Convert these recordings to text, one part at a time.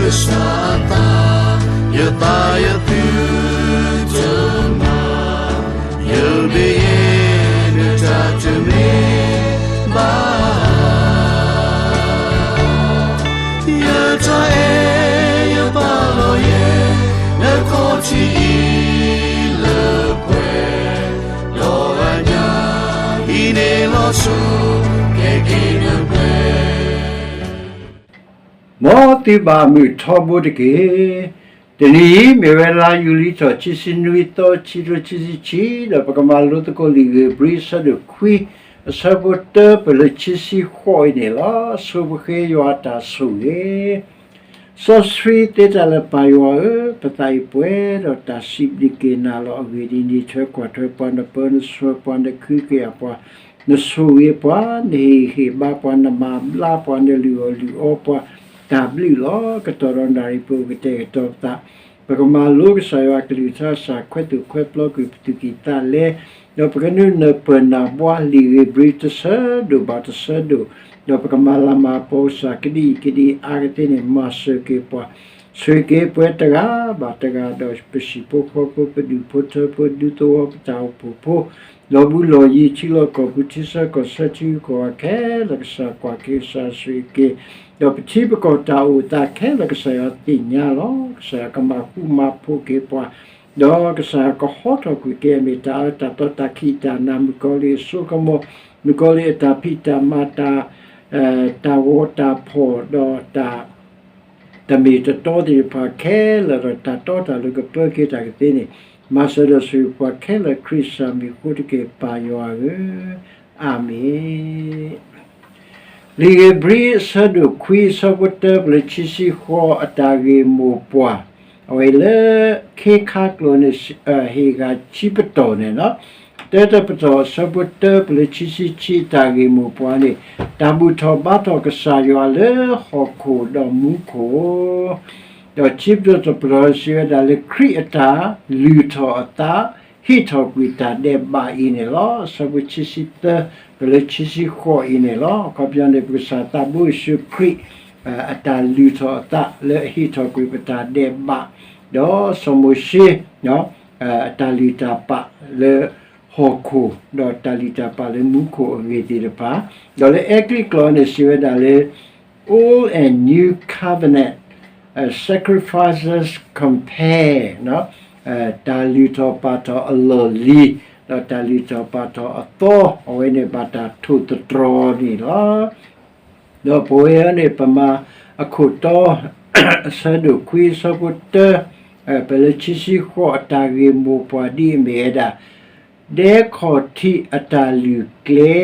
ကစၢ်အသး, ယသးယသုတမၤ, ယဘၣ်ယဲၢ်နတၢ်တမ့ၢ်ဘၣ်. ယတၢ်အဲၣ်ယပာ်လီၤယဲၢ် နခီၣ်ထံးအံၤလၢပှဲၤ, ဒီးအညၣ်အံၤန့ၣ်လီၤဆီ ကဲက့ၤနပှဲၤ မ်သုဘၣ်မုာ်ထီဘိတက့ၢ်. တနံၤအံၤ မ့ၢ်ဝဲလါယူၤလံထီၣ် ခံဆံနွံသီ ခံကထိခံဆံခံ, ဒီးပကမၤလိသကိးလံာ်ဧ့ၤဘြံၤ အဆၢဒိၣ်ခွံ အဆၢဖိတၢ ပလၢခံဆံဃိးအံၤန့ၣ်လီၤ. ဆိပဃ့ယွၤအတၢ်ဆိၣ်ဂ့ၤ စီဆှံသ့တၢ်လၢပၢ်ယွၤဧၢ, ပသးအံၤပှဲၤဒီးတၢ်စံးဘျုးက့ၤနၤလီၤ. အဂ့ၢ်ဒ်အံၤ, နအံးထွဲကွၢ်ထွဲပှၤ, နပၢနဆှၢပှၤ, နခုကယာ်ပှၤ, နဆိၣ်ဂ့ၤပှၤ, နဟ့ၣ်ဂံၢ်ဟ့ၣ်ဘါပှၤ, နမၤဘျါပှၤ, နလုၢ်အီၣ်လုၢ်အီပှၤ, တၢ်ဘျုးလီၤ. ကတီၢ်ဒီးနၣ်ရံၣ် ပအိၣ်ကတဲာ်ကတီၤပသး, ပကမၤလိကစၢ်ယွၤအကလုၢ်ကထါ, ကစၢ်ခွဲးသိၣ်ခွဲးပျီကွံာ်ပသူၣ်ကံၢ်သးလဲ, ဒီးပကနုာ်နၢ်ပၢၢ်နၢ်ဘှါ လံာ်ဧ့ၤဘြံၤတဆၢဒိၣ်ဘၣ်တဆၢဒိၣ်, ဒီးပကမၤလၤမၤကပီၤကစၢ် ကဒံအံၤကဒံအါကသ့န့ၣ် မၤစၢၤက့ၤပှၤ, ဆှၢက့ၤပှၤတဂၤဘၣ်တဂၤ, ဒီးပဟံၣ်ဖိဃီဖိ ပဒူၣ်ဖိထၢဖိ ဒူသဝီ ပတၢ်အိၣ်ဖှိၣ်ဖိ, လီၤဘူးလီၤယံၤ ထံလီၢ်ကီၢ်ပူၤ ထံဆၢကီၢ်ဆၢ ထံဂုၤကီၢ်ဂၤခဲလၢာ် ကစၢ်ကွၢ်က့ၤ ကစၢ်ဆိၣ်ဂ့ၤက့ၤ, ဒီးပထံပကီၢ်တၢ်အိၣ်သးခဲလၢာ် ကစၢ်ယွၤသ့ၣ်ညါလီၤ. ကစၢ်ယွၤကမၤဃူမၤဖိးက့ၤပှၤ, ဒီးကစၢ်ယွၤကဟီထီၣ်ကွံာ်က့ၤ အမ့ၢ်တၢ်အၢတၢ်သီ တၢ်ခံးတၢ်နၤ မုၣ်ကီၤလံၢ်အစိကမီၤ, မုၣ်ကီၤလံၢ်အတၢ်ဖံးတၢ်မၤ တၢ် တၢ်ဂီၤတၢ်ဖီၣ် ဒီးတၢ် တမ့ၢ်တတီသ့ၣ်တဖၣ်ခဲလၢာ် ဒီးတၢ်တီတၢ်လိၤ ကပၢက့ၤတၢ်ကသ့န့ၣ်, မၤစၢၤဒီးဆိၣ်ဂ့ၤပှၤခဲလၢာ် ခရံာ်စၢ်မံၤအဃိတက့ၢ် ပၢ်ယွၤဧၢ, အၤမ့ၣ်. လံာ်ဧ့ၤဘြံၤ အဆၢဒိၣ်ခွံ အဆၢဖိတၢ ပလၢခံဆံဃိး အတၢ်ဂ့ၢ်မိၢ်ပှၢ်, အဝဲလၢ ခ့ခါကျိာ်န့ၣ် ဟ့ၣ်ဂၤခံပတီၢ်န့ၣ်လီၤ. တၢတပတီၢ် အဆၢဖိတၢ ပလၢခံဆံခံ အတၢ်ဂ့ၢ်မိၢ်ပှၢ်န့ၣ်, တၢ်ဘူၣ်ထီၣ်ဘါထီၣ်ကစၢ်ယွၤလၢဟီၣ်ခိၣ်ဒီးမူခိၣ်, ဒီးခံပတီၢ်တပတီၢ်စံးဝဲဒၣ်လၢ ခရံာ်အတၢ်လုၢ်ထီၣ်အသး ဟ့ၣ်ထီၣ်ကွံာ်တၢ်ဒဲးဘးအံၤန့ၣ်လီၤ. အဆၢဖိခံဆံသၢ ပလၢခံဆံဃိးအံၤန့ၣ်လီၤ. အခီပညီန့ၣ် ပကစၢ်သးဘိယ့ၣ်ၡူးခရံာ် အတၢ်လုၢ်ထီၣ်အသးလၢအဟ့ၣ်ထီၣ်ကွံာ်ပတၢ်ဒဲးဘး, ဒီးစီၤမိၤၡ့ အတၢ်လုၢ်တၢ်ပာ်လၢဟီၣ်ခိၣ် ဒီးတၢ်လုၢ်တၢ်ပာ်လၢမူခိၣ်အဂ့ၢ်သ့ၣ်တဖၣ်, ဒီးလၢအဲကလံးကျိာ်န့ၣ်စံးဝဲဒၣ်လၢ Old and New Covenant, sacrifices compare, တၢ်လုၢ်ထီၣ်ပာ်ထီၣ်အလီၢ်လံၤ, ဒီးတၢ်လုၢ်ထီၣ်ပာ်ထီၣ်အသီ, အဝဲန့ၣ်ဘၣ်တၢ်ထိၣ်သတြီၤန့ၣ်လီၤ. ဒီးပဝဲအံၤန့ၣ် ပမၤအခိၣ်တီ အဆၢဒိၣ်ခွံ အဆၢဖိတၢ, ပလၢခံဆံဃိး အတၢ်ဂ့ၢ်မိၢ်ပှၢ်ဒ်အမ့ၢ်ဝဲဒၣ် ဒဲခီၣ်ထံးအတၢ်လုၢ်ကျဲ,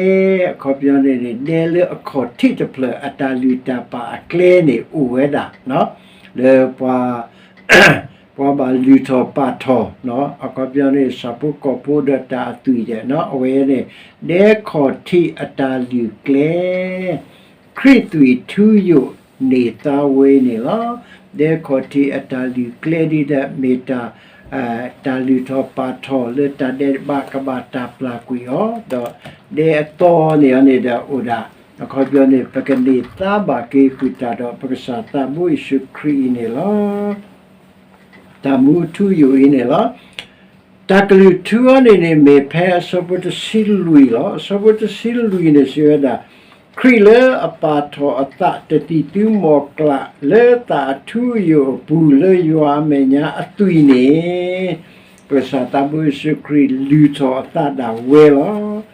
အခီပညီန့ၣ်န့ၣ် ဒဲလၢအခီၣ်ထံးတဖျၢၣ် အတၢ်လုၢ်တၢ်ပာ်အကျဲန့ၣ်အိၣ်ဝဲဒၣ်, လၢပှၤ ပှၤဘၣ်လုၢ်ထီၣ်ပာ်ထီၣ်, အခီပညီန့ၣ် ဆၣ်ဖိကီၢ်ဖိဒီးတၢ်အသွံၣ်ဒီး အဝဲန့ၣ် ဒဲခီၣ်ထံးအတၢ်လုၢ်ကျဲ, ခရံာ်သွံၣ်ထူယိာ်န့ၢ်သါဝဲန့ၣ်လီၤ. ဒဲခီၣ်ထံးအတၢ်လုၢ်ကျဲဒ်ဒီး မ့ၢ်တၢ် တၢ်လုၢ်ထီၣ်ပာ်ထီၣ်လၢတၢ်ဒဲးဘးကဘၣ်တၢ်ပျၢ်ကွံာ်အီၤ, ဒီး ဒဲအသီန့ၣ်န့ၣ်ဒီးအိၣ်ဒၣ်, အခီပညီန့ၣ် ပကန့ၢ်သါဘၣ်က့ၤဃုာ်တၢ်ဒီး ပကစၢ်သးဘိယ့ၣ်ၡူးခရံာ်အံၤန့ၣ်လီၤ. တၢ်မူထူယိာ်အံၤန့ၣ်လီၤ. တၢ်ကလုၢ်ထူအံၤန့ၣ်န့ၣ် မ့ၢ်ဖဲအဆၢဖိတဆံလွံၢ်လီၤ. အဆၢဖိတဆံလွံၢ်န့ၣ် စံးဝဲဒၣ်, ခရံာ်လၢအပာ်ထီၣ်အသး တသံၣ်သူမီၢ်ကျၢ်လၢသးအထူအယိာ်အပူၤ လၢယွၤအမဲာ်ညါအသွံၣ်န့ၣ်, ပကစၢ်သးဘိယ့ၣ်ၡူးခရံာ်လုၢ်ထီၣ်အသးဒၣ်ဝဲလီၤ.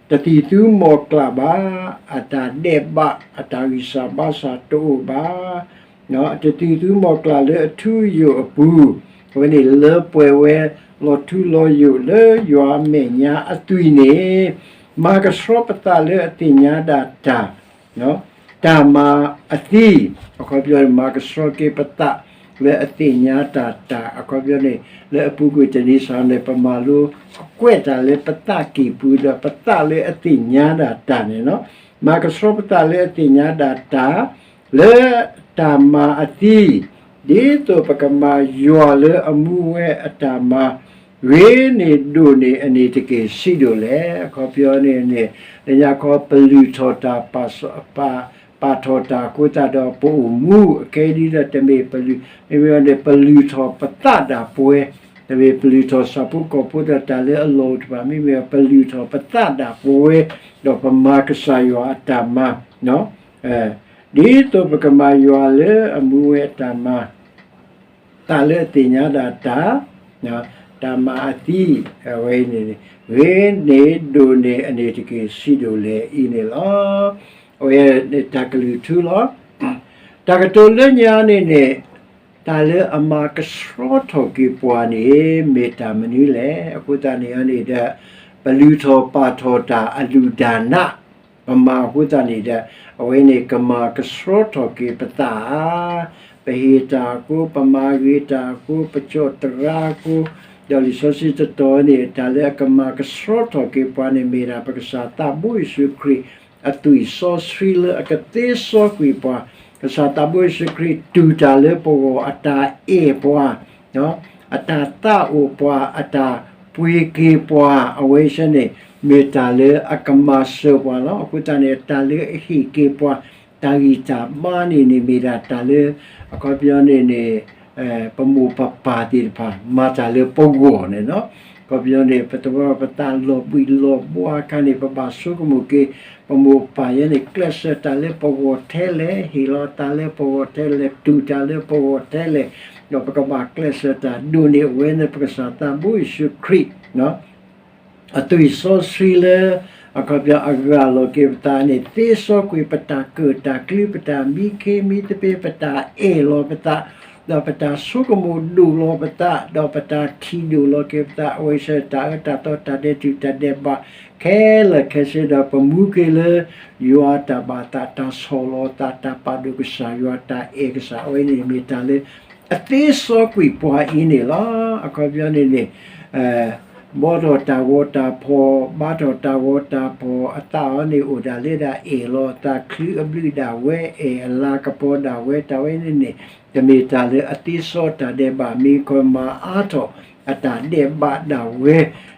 တသံၣ်သူမီၢ်ကျၢ်ဘၣ်, အတၢ်ဒဲးဘး အတၢ်ဂံၢ်စၢ်ဘါစၢ်တအိၣ်ဘၣ်, တသံၣ်သူမီၢ်ကျၢ်လၢအထူအယိာ်အပူၤ, အဝဲန့ၣ်လၢပှဲၤဝဲ လီၤထူလီၤယိာ်လၢယွၤအမဲာ်ညါအသွံၣ်န့ၣ်, မၤကဆှီပသးလၢအသ့ၣ်ညါဒၣ်တၢ် တၢ်မၤအသံ, အခီပညီန့ၣ် မၤကဆှီက့ၤပသးလၢအသ့ၣ်ညါတၢ်တၢ်, အခီပညီန့ၣ် လၢအပူၤကွံာ်တနံၤစးန့ၣ် ပမၤလိကွဲးတၢ်လၢပသးကံၢ်ပူၤ ဒီးပသးလၢအသ့ၣ်ညါဒၣ်တၢ်န့ၣ်လီၤ. မၤကဆှီပသးလၢအသ့ၣ်ညါဒၣ်တၢ် လၢတၢ်မၤအသံ, ဒ်သိးပကမၤယွၤလၢအမူဝဲအတၢ်မၤ ဂ့ၤန့ၢ်ဒိၣ်န့ၢ်အန့ၣ်တက့ၢ် ဆံးဒိၣ်လဲၣ်. အခီပညီန့ၣ်န့ၣ် လၢညါခီပလုၢ်ထီၣ်တၢ်ပာ်စီပာ် ပာ်ထီၣ်တၢ်အဃိသတးဒီး ပအိၣ်မူအခဲအံၤဒ်ဒီး တမ့ၢ်ပလုၢ်, မ့မ့ၢ်န့ၣ် ပလုၢ်ထီၣ်ပသးဒၣ်ပဝဲ, တမ့ၢ်ပလုၢ်ထီၣ်ဆၣ်ဖိကီၢ်ဖိဒီးတၢ်လၢအလီၢ်အိၣ်တဖၣ်, မ့မ့ၢ်ပလုၢ်ထီၣ်ပသးဒၣ်ပဝဲ, ဒီးပမၤကစၢ်ယွၤအတၢ်မၤ, ဒ်သိးပကမၤယွၤလၢအမူဝဲအတၢ်မၤ သးလၢအသ့ၣ်ညါဒၣ်တၢ်, တၢ်မၤအသံ, အဝဲအံၤန့ၣ်, ဂ့ၤန့ၢ်ဒိၣ်န့ၢ်အန့ၣ်တက့ၢ် ဆံးဒိၣ်လဲၣ်အံၤန့ၣ်လီၤ. အဝဲန့ၣ်တၢ်ကလုၢ်ထူလီၤ. တၢ်ကတိၤလၢညါန့ၣ်န့ၣ်, တၢ်လၢအမၤကဆှီထီၣ်က့ၤပှၤန့ၣ် မ့ၢ်တၢ်မနုၤလဲၣ်. အဃိသတးန့ၣ်န့ၣ်ဒီး ပလုၢ်ထီၣ်ပာ်ထီၣ်တၢ်အလုၢ်တၢ်နး ပမၤအဃိသတးန့ၣ်ဒီး အဝဲန့ၣ်ကမၤကဆှီထီၣ်က့ၤပသးဧါ. ပဟ့ၣ်တၢ်အဃိ, ပမၤဂ့ၤတၢ်အဃိ, ပကၠီၣ်သရၣ်အဃိ, ဒီးလံာ်စီဆှံတတီၤန့ၣ် တၢ်လၢအကမၤကဆှီထီၣ်က့ၤပှၤန့ၣ် မ့ၢ်ဒၣ်ပကစၢ်သးဘိယ့ၣ်ၡူးခရံာ် အသွံၣ်စီဆှံလၢအကသ့စီကွံာ်ပှၤ, ကစၢ်သးဘိယ့ၣ်ၡူးခရံာ်တူၢ်တၢ်လၢပဂီၢ် အတၢ်အဲၣ်ပှၤ အတၢ်သးအိၣ်ပှၤ, အတၢ်ပှ့ၤက့ၤပှၤ, အဝဲဆၢန့ၣ် မ့ၢ်တၢ်လၢအကမၤစၢၤပှၤလီၤ. အဃိသတးန့ၣ် တၢ်လၢအဟ့ၣ်က့ၤပှၤ တၢ်ဂံၢ်တၢ်ဘါန့ၣ်န့ၣ် မ့ၢ်ဒၣ်တၢ်လၢ အခီပညီန့ၣ်န့ၣ် ပမိၢ်ပပၢ်သ့ၣ်တဖၣ် မၤတၢ်လၢပဂီၢ်န့ၣ်လီၤ. အခီပညီန့ၣ် ပတဝဲပသးလီၤဘှံးလီၤဘှါအခါန့ၣ် ပဘၣ်ဆိကမိၣ်က့ၤ ပမိၢ်ပပၢ်ယဲန့ၣ် ကျဲးစၢးတၢ်လၢပဂီၢ်ထဲလဲၣ်, ဟ့ၣ်လီၤတၢ်လၢပဂီၢ်ထဲလဲၣ်, တူၢ်တၢ်လၢပဂီၢ်ထဲလဲၣ်, ဒီးပကဘၣ်ကျဲးစၢးတၢ်ဒိၣ်န့ၢ်အဝဲန့ၣ် ပကစၢ်သးဘိယ့ၣ်ၡူးခရံာ် အသွံၣ်စီဆှံလၢ အခီပညီအဂၢ်လီၤက့ၤပသးန့ၣ် သ့စီကွံာ်ပတၢ်ကၢၣ်တၢ်ကျူ ပတၢ်မံခ့မံသပ့ၤ ပတၢ်အဲၣ်လီၤပသး ဒီးပတၢ်ဆိကမိၣ်ဒိၣ်လီၤပသး ဒီးပတၢ်ထံၣ်ဒိၣ်လီၤက့ၤပသး အဝဲဆၢတၢ်အၢတၢ်သီတၢ်ဒဲးတူၢ်တၢ်ဒဲးဘး ခဲလၢာ်ခဲဆ့ဒီးပမူက့ၤလၢ ယွၤတၢ်ဘၣ်သး တၢ်ဆီၣ်လီၤသး တၢ်ပာ်ဒိၣ်ကစၢ်ယွၤ တၢ်အဲၣ်ကစၢ် အဝဲန့ၣ်မ့ၢ်တၢ်လၢ အသ့စီကွံာ်ပှၤအံၤန့ၣ်လီၤ. အခီပညီန့ၣ်န့ၣ် ဘီထီၣ်တၢ်ဂီၤတၢ်ဖီၣ် ဘါထီၣ်တၢ်ဂီၤတၢ်ဖီၣ် အသးအီၤန့ၣ်အိၣ်ဒၣ်လၢဒၣ်အဲၣ်လီၤအသး ချုးအဘျုးဒၣ်ဝဲ အဲၣ်အလၤကပီၤဒၣ်ဝဲ တၢ်ဝဲန့ၣ်န့ၣ် တမ့ၢ်တၢ်လၢအသ့စီတၢ်ဒဲးဘး မ့ၢ်ကမၤအါထီၣ်အတၢ်ဒဲးဘးဒၣ်ဝဲ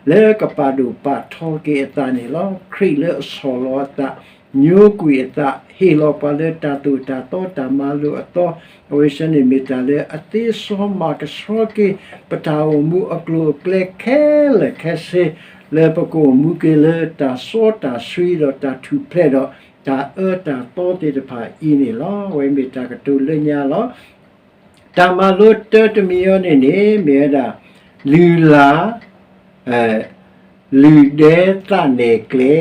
လၢကပာ်ဒိၣ်ပာ်ထီက့ၤအသးန့ၣ်လီၤ. ခရံာ်လၢအဆီၣ်လီၤအသး ညိကွံာ်အသး ဟ့ၣ်လီၤပှၤလၢတၢ်သိၣ်တၢ်သီတၢ်မၤလိာ်အသီ အဝဲဆၢန့ၣ်မ့ၢ်တၢ်လၢအသ့စီမၤကဆှီက့ၤ ပတၢ်အိၣ်မူအကျိၤအကျဲခဲလၢာ်ခဲဆ့ လၢပကအိၣ်မူက့ၤလၢတၢ်စီတၢ်ဆှံဒီးတၢ်ထူၣ်ဖျဲးဒီး တၢ်အၢတၢ်သီသ့ၣ်တဖၣ်အံၤန့ၣ်လီၤ. အဝဲမ့ၢ်တၢ်ကတိၤလၢညါလီၤ. တၢ်မၤလိတၢတမံၤအံၤန့ၣ်န့ၣ် မ့ၢ်ဝဲဒၣ် လုၢ်လၢ် လုၢ်ဒဲသးနဲၣ်ကျဲ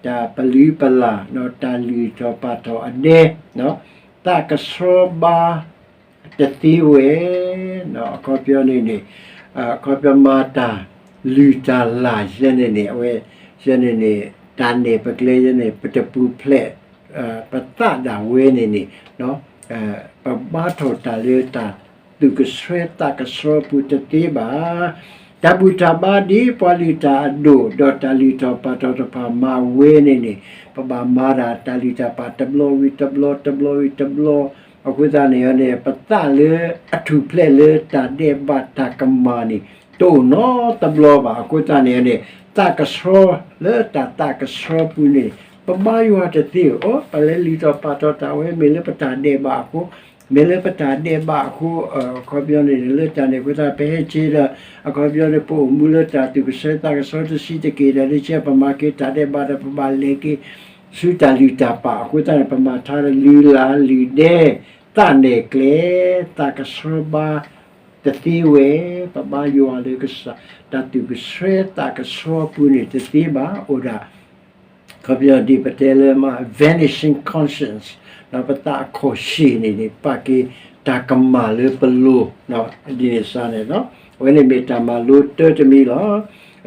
တၢ်ပလုၢ်ပလၢ် တၢ်လုၢ်ထီၣ်ပာ်ထီၣ်အဒဲ သးကဆှီဘါတသ့ဝဲ အခီပညီန့ၣ်န့ၣ် အခီပညီမၤတၢ်လုၢ်တၢ်လၢ်ယဲန့ၣ်န့ၣ် အဝဲယဲန့ၣ်န့ၣ် တၢ်နဲၣ်ပကျဲယဲန့ၣ် ပတပူၤဖျဲး ပသးဒၣ်ဝဲန့ၣ်န့ၣ် ပဘါထီၣ်တၢ်လၢတၢ်သူၣ်ကဆှီသးကဆှီပူၤတသ့ဘၣ်. တၢ်ဘူၣ်တၢ်ဘါဒ်ပှၤလုၢ်တၢ်အဒိၣ် ဒီးတၢ်လုၢ်ထီၣ်ပာ်ထီၣ်တဖၣ်မၤဝဲန့ၣ်န့ၣ် ပဘၣ်မၤဒၣ်တၢ်လုၢ်တၢ်ပာ်တဘျီဝံၤတဘျီ တဘျီဝံၤတဘျီ အဃိသတးန့ၣ်န့ၣ် ပသးလၢအထူၣ်ဖျဲးလၢတၢ်ဒဲးဘးတၢ်ကမၣ်န့ၣ် တအိၣ်နီတဘျီဘၣ်. အဃိသတးန့ၣ်န့ၣ် သးကဆှီလၢတၢ်သးကဆှီပူၤန့ၣ် ပဘါယွၤတသ့ဧါ. ပလဲၤလုၢ်ထီၣ်ပာ်ထီၣ်တၢ်ဝဲ မ့ၢ်လၢပတၢ်ဒဲးဘးအဃိ မ့ၢ်လၢပတၢ်ဒဲးဘးအဃိ အခီပညီန့ၣ် လၢတၢ်န့ၣ်အဃိသတး ပဟဲက့ၤဒီး အခီပညီန့ၣ် ပအိၣ်မူလၢတၢ်သူၣ်ကဆှီသးကဆှီတဆံးတက့ၢ်ဒီး ဒ်ကဲပမၤက့ၤတၢ်ဒဲးဘးဒီး ပဘၣ်လဲၤက့ၤဆူတၢ်လုၢ်တၢ်ပာ်အဃိသတးန့ၣ် ပမၤထါဒီးလုၢ်လၢ်လုၢ်ဒဲ သးနဲၣ်ကျဲ သးကဆှီဘါ တသ့ဝဲ ပဘါယွၤလၢကစၢ် တၢ်သူၣ်ကဆှီသးကဆှီပူၤန့ၣ်တသ့ဘၣ် အိၣ်ဒၣ် ခီပညီဒ်ပတဲလၢမး vanishing conscience ဒီးပသးအခီၣ်ဆ့ၣ်န့ၣ်န့ၣ် ပာ်က့ၤတၢ်ကမၣ်လၢပလိၤ ဒ်န့ၣ်စ့ၢ်န့ၣ်လီၤ. အဝဲန့ၣ်မ့ၢ်တၢ်မၤလိတၢတမံၤလီၤ.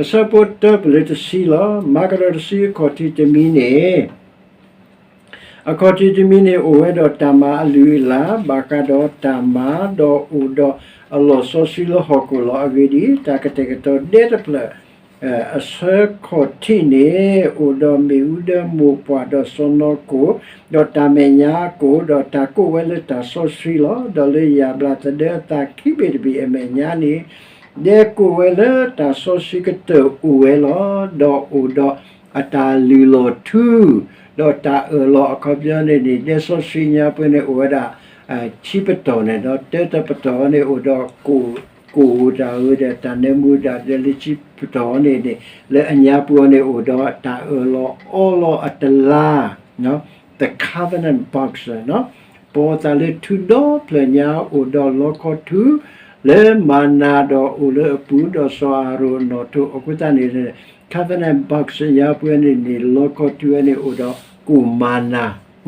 အဆၢဖိတၢပလၢတဆံလီၤ. မၤကဒီးတဆံအခီၣ်ထံးတမံၤန့ၣ် အခီၣ်ထံးတမံၤန့ၣ် အိၣ်ဝဲဒီးတၢ်မၤအလုၢ်အလၢ် ဘၣ်ဃးဒီးတၢ်မၤ ဒီးအိၣ်ဒီးအလီၢ်စီဆှံလၢဟီၣ်ခိၣ်လီၤ. အဂ့ၢ်ဒ်အံၤ, တၢ်ကတဲာ်ကတီၤဒဲတဖျၢၣ် အဆၢခီၣ်ထံးန့ၣ် အိၣ်ဒီးမ့ၣ်အူဒၢမိၢ်ပှၢ် ဒီးစီၢ်နီၤခိၣ် ဒီးတၢ်မဲာ်ညါအကိၣ် ဒီးတၢ်ကိးဝဲလၢတၢ်စီဆှံလီၤ. ဒီးလၢယၣ်ဘျၣ်သဒၢအသးခံဘ့ၣ်တဘ့ၣ်အမဲာ်ညါန့ၣ် ဒဲကိးဝဲလၢတၢ်စီဆှံကတၢၢ်အိၣ်ဝဲလီၤ. ဒီးအိၣ်ဒီးအတၢ်လုၢ်လီၢ်ထူ ဒီးတၢ်အၢၣ်လီၤအခီပညီန့ၣ်န့ၣ် ဒဲစီဆှံညါပှဲၤန့ၣ်အိၣ်ဝဲဒၣ် ဆံပတီၢ်န့ၣ်ဒီး တၢတပတီၢ်န့ၣ်အိၣ်ဒီး ကိၣ် ကိၣ်တၢ်ဧိၤဒီး တၢ်နၢမူဒီး လၢဆံပတီၢ်န့ၣ်န့ၣ် လၢအညါပူၤန့ၣ်အိၣ်ဒီးတၢ်အၢၣ်လီၤအီလီၤအတလါ the covenant box ပီသးလၢထုဒီဖျၢၣ်ညါအိၣ်ဒီးလီခီထူ လၢမၤနၤဒီးအိၣ်လၢအပူၤ ဒီးစီၤအၤဟရိၣ်အနီၣ်ထိး အဃိသတးန့ၣ် covenant box ညါပှဲၤန့ၣ်န့ၣ် လီခီထူဝဲန့ၣ်အိၣ်ဒီးကိၣ်မၤန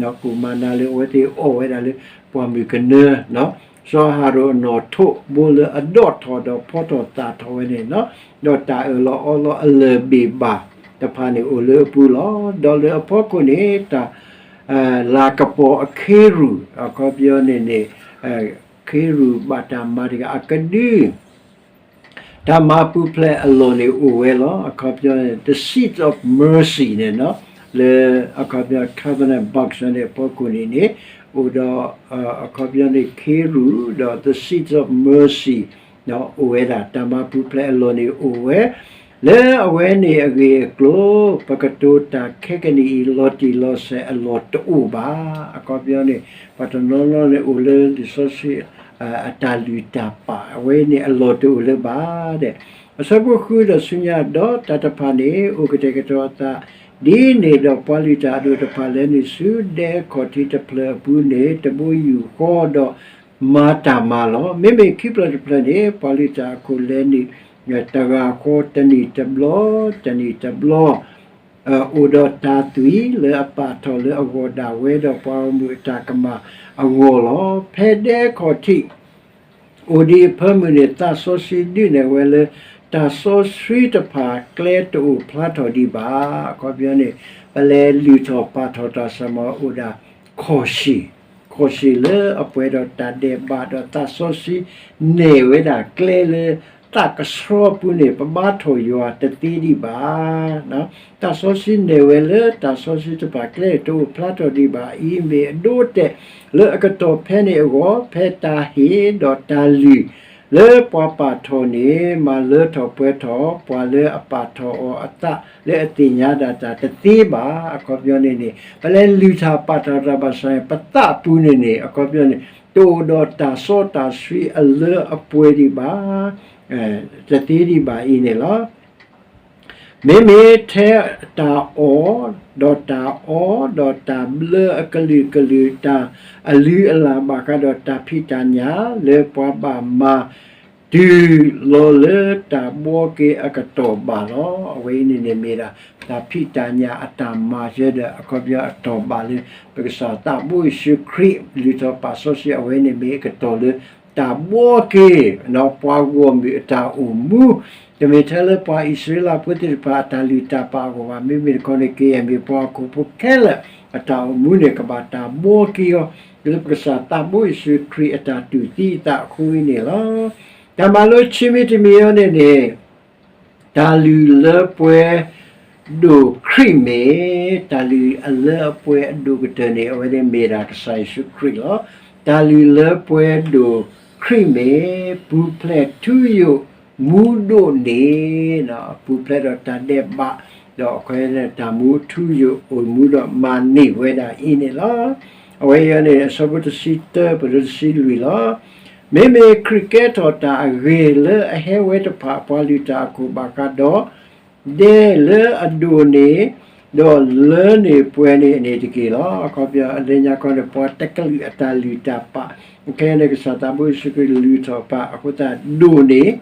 ၤ, ကိၣ်မၤနၤလၢအဝဲသ့ၣ်အီၣ်ဝဲဒၣ်လၢပှၢ်မုၢ်ကနၢ စီၤအၤဟရိၣ်အနီၣ်ထိး ဘိလၢအဒိးထီၣ်ဒီးဖီထီၣ်သၣ်ထီၣ်ဝဲန့ၣ်, ဒီးတၢ်အၢၣ်လီၤအီလီၤအလၢၢ်ဘ့ၣ်ဘၣ်တဖၣ်န့ၣ်အိၣ်လၢအပူၤလီၤ. ဒီးလၢအဖီခိၣ်န့ၣ် တၢ် လၤကပီၤအခ့ရူၢ် အခီပညီန့ၣ်န့ၣ် ခ့ရူၢ်ဘၣ်တၢ်မၤတဂၤအကဒု တၢ်မၤပူၤဖျဲးအလီၢ်န့ၣ်အိၣ်ဝဲလီၤ. အခီပညီန့ၣ် the seat of mercy န့ၣ် လၢအခီပညီ covenant box န့ၣ်အဖီခိၣ်န့ၣ်န့ၣ် အိၣ်ဒီး အခီပညီန့ၣ် ခ့ရူၢ်ဒီး the seat of mercy အိၣ်ဝဲဒၣ် တၢ်မၤပူၤဖျဲးအလီၢ်န့ၣ်အိၣ်ဝဲ လၢအဝဲန့ၣ်အဂ့ၢ်အကျိၤ ပကတိၤတၢ်ခဲကနံၣ်အံၤ လီၤတံၢ်လီၤဆဲးအလီၢ်တအိၣ်ဘၣ်. အခီပညီန့ၣ် ပှၤတနီၤနီၤန့ၣ်အိၣ်လၢလံာ်စီဆှံ အတၢ်လုၢ်တၢ်ပာ် အဝဲန့ၣ်အလီၢ်တအိၣ်လၢၤဘၣ်ဒဲး. အဆၢဖိဃုဒီးဆူညါ ဒီးတၢ်တဖၣ်န့ၣ် အိၣ်ကတဲာ်ကတီၤအသး ဒ်န့ၣ်ဒီးပှၤလုၢ်တၢ်အဒိၣ်တဖၣ်လဲၤနုာ်ဆူ ဒဲခီၣ်ထံးတဖျၢၣ်အပူၤန့ၣ် တဘိယူၢ်ဃီဒီးမၤတၢ်မၤလီၤ. မ့မ့ၢ်ခံဖျၢၣ်တဖျၢၣ်န့ၣ် ပှၤလုၢ်တၢ်အခိၣ်လဲၤနုာ် တဂၤဃီတနံၣ်တဘျီ တနံၣ်တဘျီ အိၣ်ဒီးတၢ်သွံၣ်လၢအပာ်ထီၣ်လၢအဂီၢ်ဒၣ်ဝဲဒီးပှၤဂီၢ်မုၢ်အတၢ်ကမၣ်အဂီၢ်လီၤ. ဖဲဒဲခီၣ်ထံး အိၣ်ဒံးအဖၢမုၢ်န့ၣ် သးစီဆှံဒုးနဲၣ်ဝဲလၢ တၢ်စီဆှံတဖၣ်ကျဲတအိၣ်ဖျါထီၣ်ဒံးဘၣ်. အခီပညီန့ၣ် ပလဲၤလုၢ်ထီၣ်ပာ်ထီၣ်တၢ်ဆၢမၤအိၣ်ဒၣ်ခီၣ်ဆံၣ်, ခီၣ်ဆံၣ်လၢအပှဲၤဒီးတၢ်ဒဲးဘးဒီးသးစီဆှံနဲၣ်ဝဲဒၣ်ကျဲလၢ သးကဆှီပူၤန့ၣ် ပဘါထီၣ်ယွၤတသ့ဒံးဘၣ်. သးစီဆှံနဲၣ်ဝဲလၢတၢ်စီဆှံတဖၣ်ကျဲတအိၣ်ဖျါထီၣ်ဒံးဘၣ်အံၤ မ့ၢ်အဒိအတဲာ်လၢအကတီၢ်ဖဲန့ၣ်အဂီၢ် ဖဲတၢ်ဟ့ၣ်ဒီးတၢ်လုၢ်လၢပှၤပာ်ထီၣ်န့ၣ် မၤလၢထီၣ်ပှဲၤထီၣ် ပှၤလၢအပာ်ထီၣ်အီၤအသးလၢအသ့ၣ်ညါဒၣ်တၢ်တသ့ဘၣ်. အခီပညီန့ၣ်န့ၣ် ပလဲၤလုၢ်ထီၣ်ပာ်ထီၣ်တၢ်ဘၣ်ဆၣ်န့ၣ် ပသးပူၤန့ၣ်န့ၣ် အခီပညီန့ၣ် တအိၣ်ဒီးတၢ်စီတၢ်ဆှံအလၢအပှဲၤဒံးဘၣ် တသ့ဒံးဘၣ်အံၤန့ၣ်လီၤ. မ့မ့ၢ်ထဲတၢ်အီၣ် ဒီးတၢ်အီ ဒီးတၢ်ဘျၢအကလုာ်ကလုာ် တၢ်အလုၢ်အလၢ်ဘၣ်ဃးဒီးတၢ်ဖံးတၢ်ညၣ် လၢပှၤဘၣ်မၤတုၤလီၤလၢတၢ်ဘှီက့ၤအကတီၢ်ဘၣ်လီၤ. အဝဲအံၤန့ၣ်န့ၣ်မ့ၢ်ဒၣ် တၢ်ဖံးတၢ်ညၣ်အတၢ်မၤစၢၤဒီး အခီပညီအတီၢ်ဘၣ်လၢ ပကစၢ်သးဘိယ့ၣ်ၡူးခရံာ် လုၢ်ထီၣ်ပာ်စီဆှံ အဝဲန့ၣ်မ့ၢ်အကတီၢ်လၢ တၢ်ဘှီက့ၤ ပှၤဂီၢ်မုၢ်အတၢ်အိၣ်မူ, တမ့ၢ်ထဲလၢပှၤအံၣ်စရ့လးဖိသ့ၣ်တဖၣ်အတၢ်လုၢ်တၢ်ပာ်အဂီၢ်ဘၣ်, မ့မ့ၢ်တခီန့ၣ် ကယဲၢ်မ့ၢ်ပှၤဟီၣ်ခိၣ်ဖိခဲလၢာ် အတၢ်အိၣ်မူန့ၣ် ကဘၣ်တၢ်ဘှီက့ၤအီၤ လၢပကစၢ်သးဘိယ့ၣ်ၡူးခရံာ်အတၢ်တူၢ်သံအသးအဃိအံၤန့ၣ်လီၤ. တၢ်မၤလိခံမံၤတမံၤအံၤန့ၣ်န့ၣ် တၢ်လုၢ်လၢပှဲၤဒိၣ်ခရံာ်မ့ၢ် တၢ်လုၢ်အလၢအပှဲၤအဒိၣ်ကတၢၢ်န့ၣ် အဝဲန့ၣ်မ့ၢ်ဒၣ်ကစၢ်ယ့ၣ်ၡူးခရံာ်လီၤ. တၢ်လုၢ်လၢပှဲၤဒိၣ်ခရံာ်မ့ၢ် ပူၤဖျဲးထူယိာ်မူဒိၣ်န့ၣ် ပူၤဖျဲးဒီးတၢ်ဒဲးဘး ဒီးအခဲအံၤန့ၣ် တၢ်မူထူယိာ်အိၣ်မူဒီးမၤန့ၢ်ဝဲဒၣ်အံၤန့ၣ်လီၤ. အဝဲအံၤန့ၣ် အဆၢဖိတဆံတၢ ပဒိတဆံလွံၢ်လီၤ. မ့မ့ၢ်ခရံာ်ကဲထီၣ်တၢ်အဂ့ၤလၢအဟဲဝဲတဖၣ် ပှၤလုၢ်တၢ်အခိၣ်ဘၣ်ဃးဒီး ဒဲလၢအဒိၣ်န့ၢ် ဒီးလၢန့ၢ်ပှဲၤန့ၢ်န့ၣ်တက့ၢ်လီၤ. အခီပညီ အလၢညါခီန့ၣ် ပှၤတကလုာ်အတၢ်လုၢ်တၢ်ပာ် ခဲအံၤန့ၣ် ကစၢ်သးဘိယ့ၣ်ၡူးခရံာ်လုၢ်ထီၣ်ပာ်အဃိသတး ဒိၣ်န့ၢ်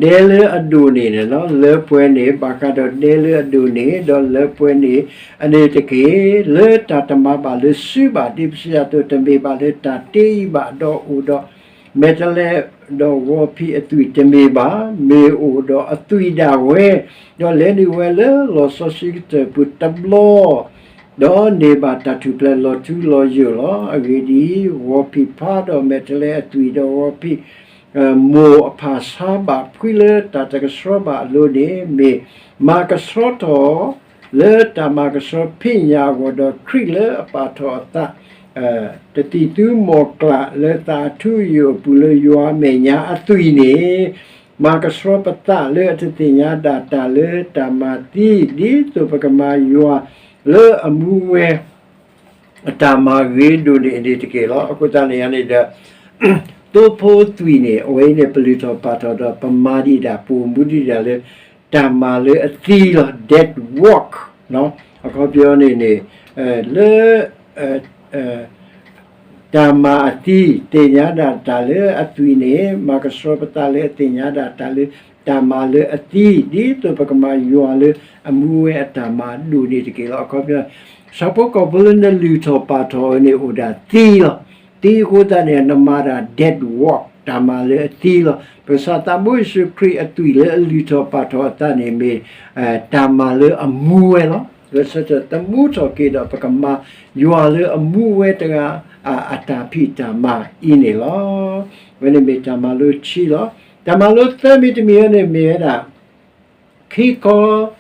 ဒဲလၢအဒိၣ်န့ၢ်န့ၣ်လီၤ. လၢပှဲၤန့ၢ် ဘၣ်ဃးဒီးဒဲလၢအဒိၣ်န့ၢ် ဒီးလၢပှဲၤန့ၢ်အန့ၣ်တက့ၢ်. လၢတၢ်တမၤဘၣ်လၢစုဘၣ် ဒ်ပစံးယၤအသိး တမ့ၢ်ဘၣ်လၢတၢ်တ့အံၤဘၣ် ဒီးအိၣ်ဒီးမဲာ်တဲးလဲး ဒီးဂီၤဖံးအသွံၣ်တမ့ၢ်ဘၣ်, မ့ၢ်အိၣ်ဒီးအသွံၣ်ဒၣ်ဝဲ, ဒီးလဲၤနုာ်ဝဲလၢလီၢ်စီဆှံကတၢၢ်ပူၤတဘျီ ဒီးန့ၢ်ဘၣ်တၢ်ထူၣ်ဖျဲးလီၤထူလီၤယိာ်လီၤ. အဂ့ၢ်ဒ်အံၤ, ဂီၤဖံးဖါဒီးမဲာ်တဲးလဲးအသွံၣ်ဒီးဂီၤဖံး မိၢ်အဖၣ်ဆါဘၣ်ဖှံလၢတၢ်တကဆှီဘၣ်အလိၤန့ၣ် မ့ၢ်မၤကဆှီထီၣ် လၢတၢ်မၤကဆှီဖံးညၣ်အဂီၢ် ဒီးခရံာ်လၢအပာ်ထီၣ်အသး တသံၣ်သူမီၢ်ကျၢ်လၢသးအထူအယိာ်အပူၤလၢယွၤအမဲာ်ညါအသွံၣ်န့ၣ် မၤကဆှီပသးလၢအတသ့ၣ်ညါဒၣ်တၢ်လၢတၢ်မၤသံ ဒ်သိးပကမၤယွၤ လၢအမူဝဲ အတၢ်မၤဂ့ၤဒိၣ်န့ၢ်န့ၣ်တက့ၢ်လီၤ. အဃိသတးန့ၣ်န့ၣ်ဒီး သိဖိသွံၣ်န့ၣ် အဝဲအံၤန့ၣ် ပလုၢ်ထီၣ်ပာ်ထီၣ်ဒီး ပမၤဒံးဒၣ် ပအိၣ်မူဒံးဒၣ်လၢ တၢ်မၤလၢအသံလီၤ, dead work အခီပညီန့ၣ်န့ၣ် လၢ တၢ်မၤအသံ, သ့ၣ်ညါဒၣ်တၢ်လၢအသွံၣ်န့ၣ် မၤကဆှီပသးလၢအသ့ၣ်ညါဒၣ်တၢ်လၢ တၢ်မၤလၢအသံ, ဒ်သိးပကမၤယွၤလၢအမူဝဲအတၢ်မၤဒိၣ်န့ၢ်တက့ၢ်လီၤ. အခီပညီ ဆၣ်ဖိကီၢ်ဖိလၢနလုၢ်ထီၣ်ပာ်ထီၣ်အီၤန့ၣ်အိၣ်ဒၣ်သံလီၤ. သံအဃိသတးန့ၣ် နမၤဒၣ် dead work တၢ်မၤလၢအသံလီၤ. ပကစၢ်သးဘိယ့ၣ်ၡူးခရံာ်အသွံၣ်လၢအလုၢ်ထီၣ်ပာ်ထီၣ်အသးန့ၣ်မ့ၢ် တၢ်မၤလၢအမူဝဲလီၤ. လၢဆၢထၢၣ်သမူထီၣ်က့ၤဒီး ပကမၤယွၤလၢအမူဝဲတဂၤ အတၢ်ဖံးတၢ်မၤအံၤန့ၣ်လီၤ. အဝဲန့ၣ်မ့ၢ်တၢ်မၤလိခံလီၤ. တၢ်မၤလိသၢမံၤတမံၤအံၤန့ၣ်မ့ၢ်ဝဲဒၣ် ခံခီ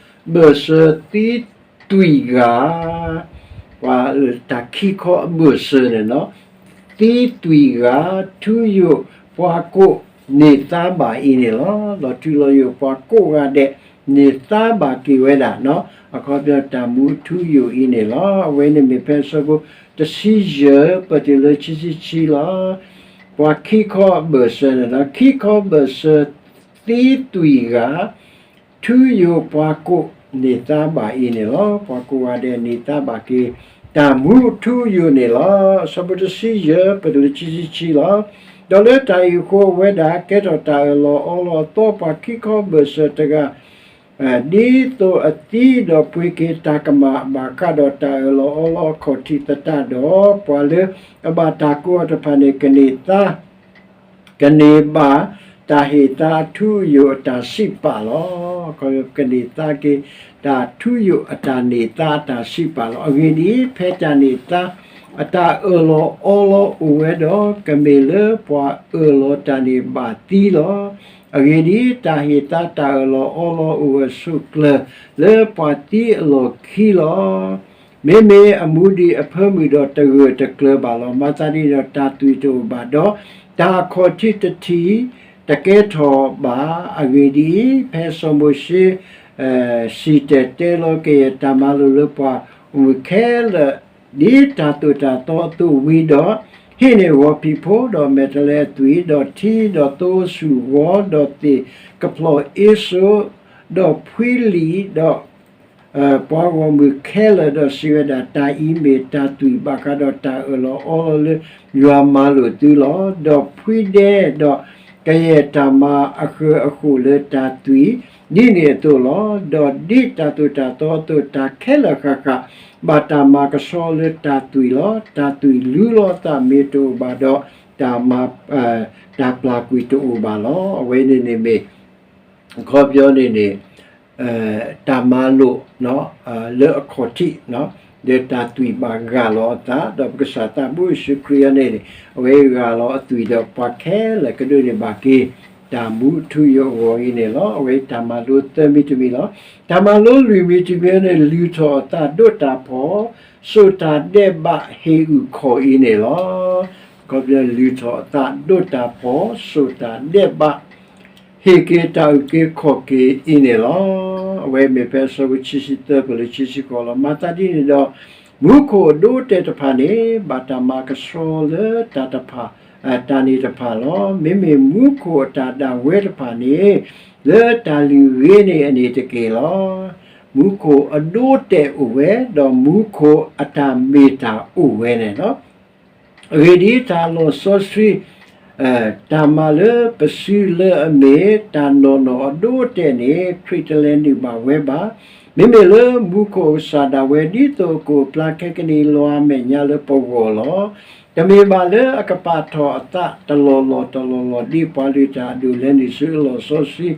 ဘၢၣ်စၢၤသံသွံၣ်ဂၤ, ပှၤတၢ်ခံခီအဘၢၣ်စၢၤန့ၣ်လီၤ. သံသွံၣ်ဂၤ, ထူယိာ်ပှၤကိးန့ၢ်သါဘၣ်အံၤန့ၣ်လီၤ. လီၤထူလီၤယိာ်ပှၤကိးဂၤဒဲး န့ၢ်သါဘၣ်က့ၤဝဲဒၣ်, အခီပညီတၢ်မူထူယိာ်အံၤန့ၣ်လီၤ. အဝဲန့ၣ်မ့ၢ်ဖဲအဆၢဖိ တဆံယဲၢ် ပတုၤလၢခံဆံခံလီၤ. ပှၤခံခီအဘၢၣ်စၢၤန့ၣ်လီၤ. ခံခီဘၢၣ်စၢၤသံသွံၣ်ဂၤ, ထူယိာ်ပှၤကိးန့ၢ်သါဘၣ်အံၤန့ၣ်လီၤ. ပှၤကိးဂၤဒဲးန့ၢ်သါဘၣ်က့ၤ တၢ်မူထူယိာ်န့ၣ်လီၤ. အဆၢဖိတဆံယဲၢ် ပတုၤလၢခံဆံခံလီၤ. ဒီးလၢတၢ်အံၤအဃိ အဝဲဒၣ်ကဲထီၣ်တၢ်အၢၣ်လီၤအီလီၤအသီ ပှၤခံခီဘၢၣ်စၢၤတဂၤ ဒ်သိးအသံဒီးပှ့ၤက့ၤတၢ်ကမၣ် ဘၣ်ဃးဒီးတၢ်အၢၣ်လီၤအီလီၤအခီၣ်ထံးသတးဒီး ပှၤလၢအဘၣ်တၢ်ကိးအီၤတဖၣ်န့ၣ် ကန့ၢ်သါ ကန့ၢ်ဘၣ်တၢ်ဟ့ၣ်သါအထူအယိာ်အတၢ်စံးပာ်လီၤ. ကန့ၢ်သါက့ၤ တၢ်ထူယိာ်အတၢ်န့ၢ်သါအတၢ်စံးပာ်လီၤ. အဂ့ၢ်ဒ်အံၤ, ဖဲတၢ်န့ၢ်သါအတၢ်အၢၣ်လီၤအီလီၤအိၣ်ဝဲဒီး ကမ့ၢ်လၢပှၤအၢၣ်လီၤတၢ်န့ၣ်ဘၣ်သံလီၤ. အဂ့ၢ်ဒ်အံၤ, တၢ်ဟ့ၣ်သါတၢ်အၢၣ်လီၤအီလီၤအိၣ်ဝဲဆိးကျၢၤလၢပှၤသံအလီၢ်ခံလီၤ. မ့မ့ၢ်အမူဒံးအဖၢမုၢ်ဒီးတဂၢၢ်တကျၢၤဘၣ်လီၤ. မၤသးဒ်န့ၣ်ဒီးတၢ်သွံၣ်တအိၣ်ဘၣ်ဒီး တၢ်အခီၣ်ထံးတထံၣ်တကဲထီၣ်ဘၣ်. အဂ့ၢ်ဒ်အံၤ, ဖဲစီၤမိၤၡ့ စံၣ်တဲၤတဲလီၤကယဲၢ်တၢ်မၤလိာ်လၢပှၤဂီၢ်မုၢ်ခဲလၢာ် ဒ်တၢ်သိၣ်တၢ်သီအသိးဝံၤဒီး, ဟံးန့ၢ်ဂီၤဖံးဖိဒီးမဲာ်တဲးလဲးအသွံၣ်, ဒီးထံဒီးသိဆူၣ်ဂီၤ, ဒီးသ့ၣ်ကဖျီၣ်အ့စိ, ဒီးဖှံလံာ်, ဒီး ပှၤဂီၢ်မုၢ်ခဲလၢာ်ဒီးစံးဝဲဒၣ်, တၢ်အံၤမ့ၢ်တၢ်သွံၣ်ဘၣ်ဃးဒီးတၢ်အၢၣ်လီၤအီလီၤလၢ ယွၤမၤလိာ်သုလီၤ. ဒီးဖှံဒဲ, ဒီးကယဲၢ်တၢ်မၤအဃၢၤအဃိၣ်လၢတၢ်သွံၣ်ဒ်န့ၣ်အသိးလီၤ. ဒီးဒ်တၢ်သိၣ်တၢ်သီအသိး တၢ်ခဲလၢာ်ဃၣ်ဃၣ် ဘၣ်တၢ်မၤကဆှီလၢတၢ်သွံၣ်လီၤ. တၢ်သွံၣ်လူလီၤအသးမ့ၢ်တအိၣ်ဘၣ်ဒီး တၢ်မၤ တၢ်ပျၢ်ကွံာ်တအိၣ်ဘၣ်လီၤ. အဝဲန့ၣ်န့ၣ်မ့ၢ် အခီပညီန့ၣ်န့ၣ် တၢ်မၤလိာ် လၢအခီၣ်ထံး ဒီးတၢ်သွံၣ်ဘၣ်ဂၢ်လီၤအသး ဒီးပကစၢ်သးဘိယ့ၣ်ၡူးခရံာ်အံၤန့ၣ် အဝဲဂၢ်လီၤအသွံၣ်ဒီးပှၤခဲလၢာ်ကဒိးန့ၢ်ဘၣ်က့ၤ တၢ်မူထူယိာ်အဂီၢ်အံၤန့ၣ်လီၤ. အဝဲတၢ်မၤလိသၢမံၤတမံၤလီၤ. တၢ်မၤလိလွံၢ်မံၤတမံၤန့ၣ် လုၢ်ထီၣ်အသးဒိးတၢ်ဖှီၣ် စိာ်တၢ်ဒဲးဘးဟ့ၣ်အုၣ်ခီၣ်အံၤန့ၣ်လီၤ. ခီပညီလုၢ်ထီၣ်အသးဒိးတၢ်ဖှီၣ် စိာ်တၢ်ဒဲးဘး ဟ့ၣ်က့ၤတၢ်အုၣ်က့ၤခီၣ်က့ၤအံၤန့ၣ်လီၤ. အဝဲမ့ၢ်ဖဲအဆၢဖိခံဆံသၢ ပတုၤလၢခံဆံဃိးလီၤ. မၤသးဒ်န့ၣ်ဒီး မူခိၣ်အဒိအတဲာ်တဖၣ်န့ၣ် ဘၣ်တၢ်မၤကဆှီလၢတၢ်တဖၣ် တၢ်န့ၣ်တဖၣ်လီၤ. မ့မ့ၢ်မူခိၣ်အတၢ်ဒၣ်ဝဲတဖၣ်န့ၣ် လၢတၢ်လုၢ်ဂ့ၤန့ၣ်အန့ၣ်တက့ၢ်လီၤ. မူခိၣ်အဒိအတဲာ်အိၣ်ဝဲ ဒီးမူခိၣ်အတၢ်မ့ၢ်တၢ်အိၣ်ဝဲန့ၣ်လီၤ. အဂ့ၢ်ဒ်အံၤ, တၢ်လီၢ်စီဆှံ တၢ်မၤလၢပစုလၢအမ့ၢ် တၢ်နီၢ်နီၢ်အဒိအတဲာ်န့ၣ် ခရံာ်တလဲၤနုာ်ဘၣ်ဝဲဘၣ်. မ့မ့ၢ်လၢမူခိၣ်အကစၢ်ဒၣ်ဝဲ ဒ်သိးအကအိၣ်ဖျါခဲကနံၣ်အံၤ လီၤအမဲာ်ညါလၢပဂီၢ်လီၤ. တမ့ၢ်ဘၣ်လၢအကပာ်ထီၣ်အသးတလီၢ်လီၢ်တလီၢ်လီၢ် ဒ်ပှၤလုၢ်တၢ်အဒိၣ်လဲၤနုာ်ဆူအလီၢ်စီဆှံ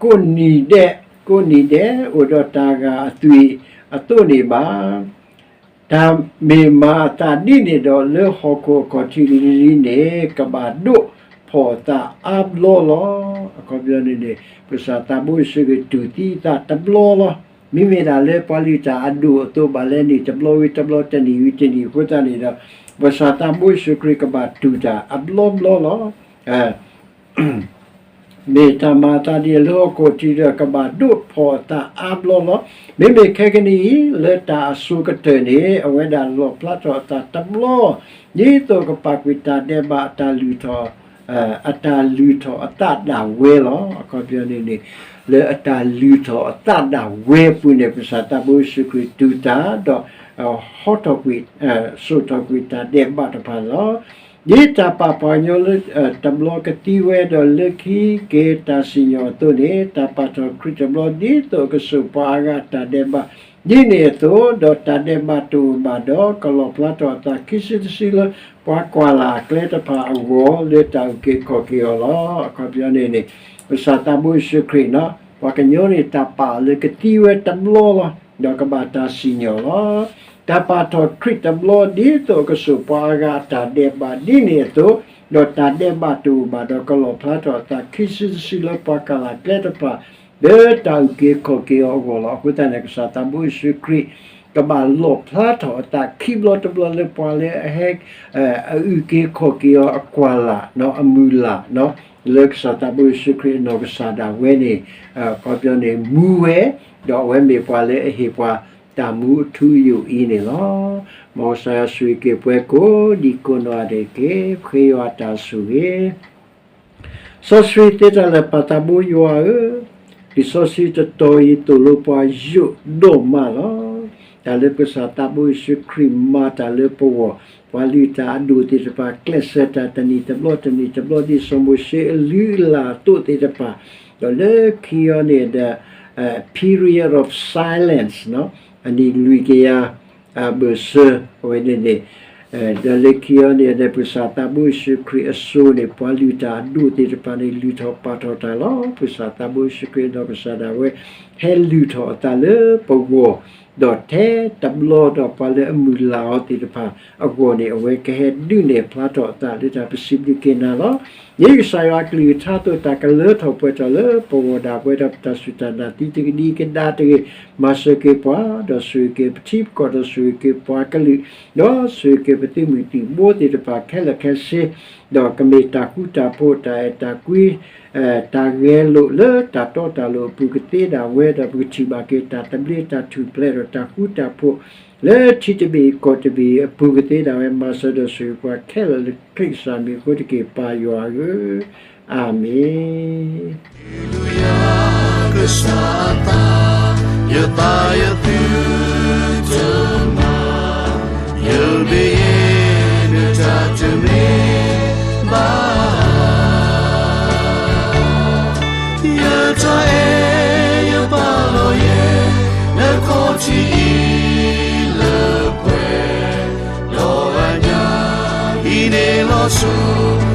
ကိးနံၤဒဲး ကိးနံၤဒဲး အိၣ်ဒီးတၢ်ဂၢ်အသွံၣ်အသိးန့ၣ်ဘၣ်. တၢ်မ့ၢ်မၤအသးဒ်န့ၣ်ဒီး လၢဟီၣ်ခိၣ်အခီၣ်ထံးလံၤလံၤန့ၣ် ကဘၣ်ဒိးဖှီၣ်အသးအါဘျီလီၤ. အခီပညီန့ၣ်န့ၣ် ပကစၢ်သးဘိယ့ၣ်ၡူးခရံာ်တူၢ်သံအသးတဘျီလီၤ. မ့မ့ၢ်ဒၣ်လၢပှၤလုၢ်တၢ်အဒိၣ်အသိးဘၣ်လဲၤနုာ်တဘျီဝံၤတဘျီ တနံၣ်ဝံၤတနံၣ်အဃိသတးန့ၣ်ဒီး ပကစၢ်သးဘိယ့ၣ်ၡူးခရံာ် ကဘၣ်တူၢ်တၢ်အဘျီဘျီလီၤ. မ့ၢ်တၢ်မၤအသးဒ်အံၤလၢဟီၣ်ခိၣ်ထံးဒီး ကဘၣ်ဒိးဖီၣ်အသးအါဘျီလီၤ. မ့မ့ၢ်ခဲကနံၣ်အံၤ လၢတၢ်အစိၤကတၢၢ်န့ၣ် အဝဲဒၣ်လီၣ်ဖျါထီၣ်အသးတဘျီ ဒ်သိးကပာ်ကွံာ်တၢ်ဒဲးဘးအတၢ်လုၢ်ထီၣ် အတၢ်လုၢ်ထီၣ်အသးဒၣ်ဝဲလီၤ. အခီပညီန့ၣ်န့ၣ် လၢအတၢ်လုၢ်ထီၣ်အသးဒၣ်ဝဲအပူၤန့ၣ် ကစၢ်သးဘိယ့ၣ်ၡူးခရံာ်တူၢ်တၢ် ဒီးဟီထီၣ်ကွံာ် စိာ်ထီၣ်ကွံာ်တၢ်ဒဲးဘးတဖၣ်လီၤ. ဒ်တၢ်ပာ်ပှၤကညီလၢ တဘျီကသံဝဲဒီးလၢခံက့ၤတၢ်စံၣ်ညီၣ်အသိးန့ၣ် တၢ်ပာ်ထီၣ်ခရံာ်တဘျီ ဒ်သိးကစိာ်ပှၤအါဂၤအတၢ်ဒဲးဘး ဒ်န့ၣ်အသိး, ဒီးတၢ်ဒဲးဘးတအိၣ်ဘၣ်ဒီး ကလီၣ်ဖျါထီၣ်အသးခံစုတစုလၢ ပှၤကွၢ်လၢ်အကျဲတဖၣ်အဂီၢ် လၢတၢ်အုၣ်က့ၤခီၣ်က့ၤအီၤလီၤ. အခီပညီန့ၣ်န့ၣ် ကစၢ်သးဘိယ့ၣ်ၡူးခရံာ်န့ၣ် ပှၤကညီန့ၣ် တၢ်ပာ်အီၤလၢကသံဝဲတဘျီလီၤ. ဒီးကဘၣ်တၢ်စံၣ်ညီၣ်လီၤ. တၢ်ပာ်ထီၣ်ခရံာ်တဘျီ ဒ်သိးကစိာ်ပှၤအါဂၤအတၢ်ဒဲးဘး ဒ်န့ၣ်အသိး, ဒီးတၢ်ဒဲးဘးတအိၣ်ဘၣ်ဒီး ကလီၣ်ဖျါထီၣ်အသးခံစုတစုလၢ ပှၤကွၢ်လၢ်အကျဲတဖၣ် လၢတၢ်အုၣ်က့ၤခီၣ်က့ၤအီၤအဂီၢ်လီၤ. အဃိသတးန့ၣ် ကစၢ်သးဘိယ့ၣ်ၡူးခရံာ် ကဘၣ်လီၣ်ဖျါထီၣ်အသးခံဘျီတဘျီလၢ ပှၤလၢအဟဲ အအုၣ်က့ၤခီၣ်က့ၤအီၤအကွၢ်လၢ် အမုၢ်လၢ် လၢကစၢ်သးဘိယ့ၣ်ၡူးခရံာ်အနီၢ်ကစၢ်ဒၣ်ဝဲန့ၣ် အခီပညီန့ၣ် မူဝဲ, ဒီးအဝဲမ့ၢ်ပှၤလၢအဟ့ၣ်ပှၤတၢ်မူအထူအယိာ်အံၤန့ၣ်လီၤ. မ်ကစၢ်ယွၤဆိၣ်ဂ့ၤက့ၤပှၤကိးဒံကိးနီၢ်ဂၤဒဲးတက့ၢ်. ပဃ့ယွၤအတၢ်ဆိၣ်ဂ့ၤ စီဆှံသ့တၢ်လၢာ် ပၢ်သးဘိယွၤဧၢ, လံာ်စီဆှံတတီၤအံၤသိၣ်လိပှၤယိာ်ဒိၣ်မးလီၤ. တၢ်လၢပကစၢ်သးဘိယ့ၣ်ၡူးခရံာ်မၤတၢ်လၢပဂီၢ်, ပှၤလုၢ်တၢ်အဒိၣ်သ့ၣ်တဖၣ် ကျဲးစၢးတၢ်တနံၤတဘျီတနံၤတဘျီ ဒ်စီၤမိၤၡ့အလုၢ်အလၢ်အသိးသ့ၣ်တဖၣ်, ဒီးလၢခံအံၤန့ၣ်ဒီး period of silence အနံၣ်လွံၢ်ကယၤ ဘၢၣ်စၢၤ အဝဲန့ၣ်န့ၣ် ဒီးလၢခံအံၤန့ၣ်ဒီး ပကစၢ်သးဘိယ့ၣ်ၡူးခရံာ်အစိၤန့ၣ် ပှၤလုၢ်တၢ်အဒိၣ်သ့ၣ်တဖၣ်န့ၣ် လုၢ်ထီၣ်ပာ်ထီၣ်တၢ်လီၤ. ပကစၢ်သးဘိယ့ၣ်ၡူးခရံာ်အနီၢ်ကစၢ်ဒၣ်ဝဲ ဟဲလုၢ်ထီၣ်အသးလၢပဂီၢ်, ဒီးထဲတဘျီဒီးပှၤလၢအမုၢ်လၢ်အီၤသ့ၣ်တဖၣ်အဂီၢ်န့ၣ် အဝဲကဟဲဒုးနဲၣ်ဖျါထီၣ်အသးလၢတၢ်ပစံးဘျုးက့ၤနၤလီၤ. ဒ်ကစၢ်ယွၤအကလုၢ်ကထါအသိး တၢ်ကလၢထီၣ်ပှဲၤထီၣ်လၢပဂီၢ်ဒၣ်ဝဲဒီး ပတၢ်စူၢ်တၢ်နာ်သံတကဒံကဒါတဂ့ၤ, မၤစၢၤက့ၤပှၤ, ဒီးဆိၣ်ဂ့ၤက့ၤပထံပကီၢ်, ဒီးဆိၣ်ဂ့ၤက့ၤပှၤကလုာ်, ဒီးဆိၣ်ဂ့ၤက့ၤပသုးမုၢ်သံၣ်ဘိသ့ၣ်တဖၣ်ခဲလၢာ်ခဲဆ့, ဒီးကမ့ၢ်တၢ်ဃူတၢ်ဖိး တၢ်အဲၣ်တၢ်ကွံ တၢ်ဂဲၤလိာ်လၢတၢ်တီတၢ်လိၤအပူၤကသ့ဒၣ်ဝဲ, ဒီးပကထံၣ်ဘၣ်က့ၤတၢ်သဘျ့တၢ်ထူၣ်ဖျဲးဒီးတၢ်ဃူတၢ်ဖိး လၢထံတဘ့ၣ်ကီၢ်တဘ့ၣ်အပူၤကသ့ဒၣ်ဝဲ, မၤစၢၤဒီးဆိၣ်ဂ့ၤပှၤခဲလၢာ်လၢခရံာ်ကစၢ်မံၤအဃိတက့ၢ် ပၢ်ယွၤဧၢ, အၤမ့ၣ်. ကစၢ်အသး, ယသးယသုတမၤ, ယဘၣ်ယဲၢ်နတၢ်တမ့ၢ်ဘၣ်. ယတၢ်အဲၣ်ယပာ်လီၤယဲၢ်, နခီၣ်ထံးအံၤလၢပှဲၤ, ဒီးအညၣ်အံၤန့ၣ်လီၤဆိ